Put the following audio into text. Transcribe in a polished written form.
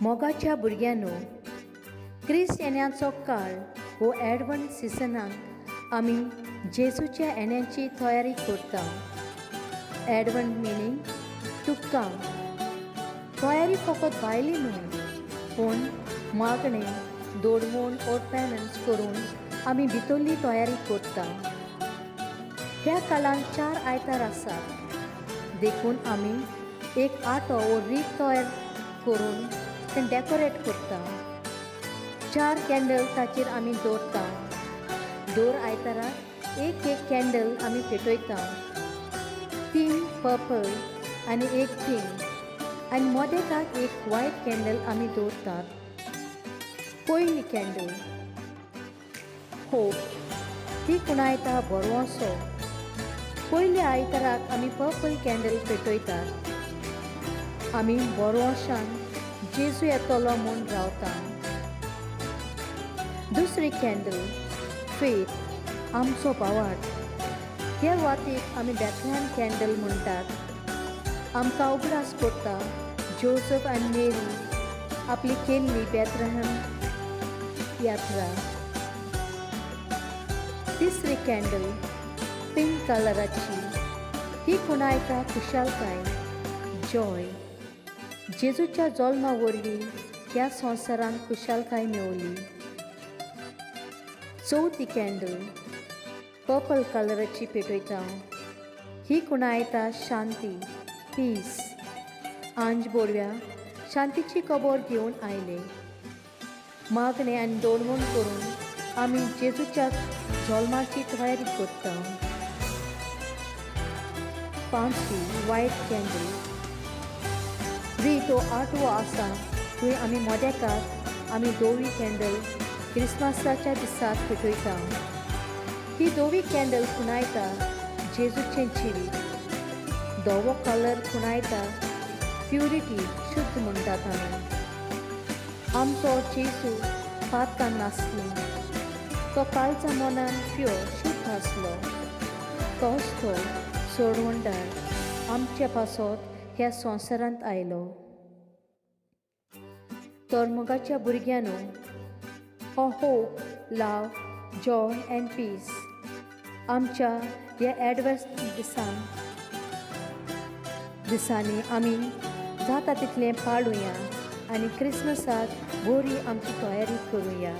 मोगाच्या भुरग्यांनो, क्रिस्त येण्याचो काळ हो एडवंट सिजनाक आमी जेजूच्या येण्याची तयारी करता. Advent meaning to come. तयारी फकत भायली न्हय, पूण मागणें, दडवण ओर पेनन्स करून आमी भितरली तयारी करता. ह्या काळांत 4 आयतार आसात, देखून आमी एक आटो वो रीत तयार करून तें डेकोरेट करता. 4 कॅन्डल ताचेर आमी दवरता. दर आयताराक एक एक कॅन्डल आमी पेटयता. 3 पर्पल आनी 1 पिंक आनी मदेकाक एक वायट कॅन्डल आमी दवरतात. पयली कॅन्डल होप, ती खुणायता भरवंसो. पयल्या आयताराक आमी पर्पल कॅन्डल पेटयतात. आमी भरवंशान जेजू येतलो म्हूण रावता. दुसरी कॅन्डल फेथ, आमचो भावार्थ. ह्या वातीक आमी बेथलेहम कॅन्डल म्हणटात. आमकां उगडास करता जोजफ आनी मेरी आपली केल्ली बेथलेहम यात्रा. तिसरी कॅन्डल पिंक कलराची, ही खुणायता खुशालकाय, जॉय. जेजूच्या जल्मा वरवीं ह्या संवसारांत खुशालकाय मेवली. चवथी कॅन्डल पर्पल कलराची पेटयता. ही खुणायता शांती, पीस. आंज बोडव्या शांतीची खबर घेवन आयले. मागणें आनी दडवण करून आमी जेजूच्या जल्माची तयारी करता. पांचवी वायट कॅन्डल रीत हो आठवो आसा, थंय आमी मदेकाक आमी धवी कॅन्डल क्रिसमसाच्या दिसाक पेटयता. ही धवी कॅन्डल खुणायता जेजूचें जिवीत. धवो कलर खुणायता प्युरिटी, शुद्ध म्हणटात आमी. आमचो जेजू पातकां नासली, तो काळजा मनान प्योर, शुद्ध आसलो. तोच तो सोडवणदार आमचे पासत ह्या संवसारांत आयलो. तर मोगाच्या भुरग्यांनो, हो hope, love, joy and peace आमच्या ह्या एडवंट दिसांनी आमी जाता तितलें पाळुया आनी क्रिसमसाक बरी आमची तयारी करुया.